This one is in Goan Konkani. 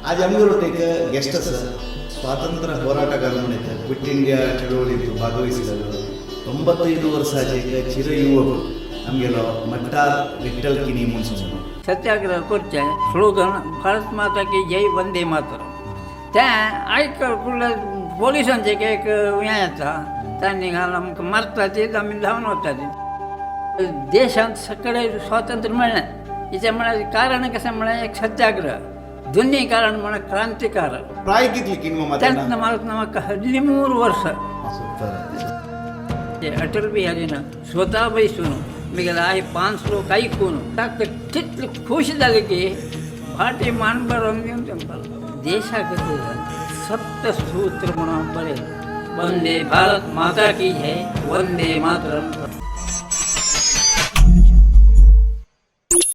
आज आमगेलो एक ಗೆಸ್ಟ್ ಸರ್, ಸ್ವಾತಂತ್ರ್ಯ ಹೋರಾಟಗಾರ, ಕ್ವಿಟ್ ಇಂಡಿಯಾ ಚಳವಳಿಯಲ್ಲಿ ಭಾಗವಹಿಸಿದರು. 95 ವರ್ಷ ಆಚೆಗೆ ಚಿರ ಯುವಕರು ನಮಗೆಲ್ಲ ಮಟ್ಟಾರ್ ವಿಠಲ್ ಕಿಣಿ ಮುನ್ಸು. सत्याग्रह करचें स्लोगन भारत माता की जय, वंदे मातरम. तें आयक फुडल्या पोलिसांचें एक हें येता, तांणी घाल आमकां मारता ती, आमी धांवन वता ती. देशांत सगळे स्वातंत्र्य मेळ्ळें हिचें म्हळ्यार कारण कशें म्हळ्यार एक सत्याग्रह. दोन्ही कारण म्हळ्यार क्रांतिकारक. ಪ್ರಾಯ ಕಿತ್ಲಿ ಕಿಣ್ವ? तेन्ना म्हाका म्हाका 13 वर्सां. ಸೂಪರ್. ते अटल बिहारीनं स्वतः बैसून मी गेला आहे पाच लोक ऐकून ताका तितले खुश जाले की फाटी मान बरोवन दिवन तेंकां देशा खातीर सप्तसूत्र म्हणून बरें, वंदे भारत माता की जय, वंदे मातरम.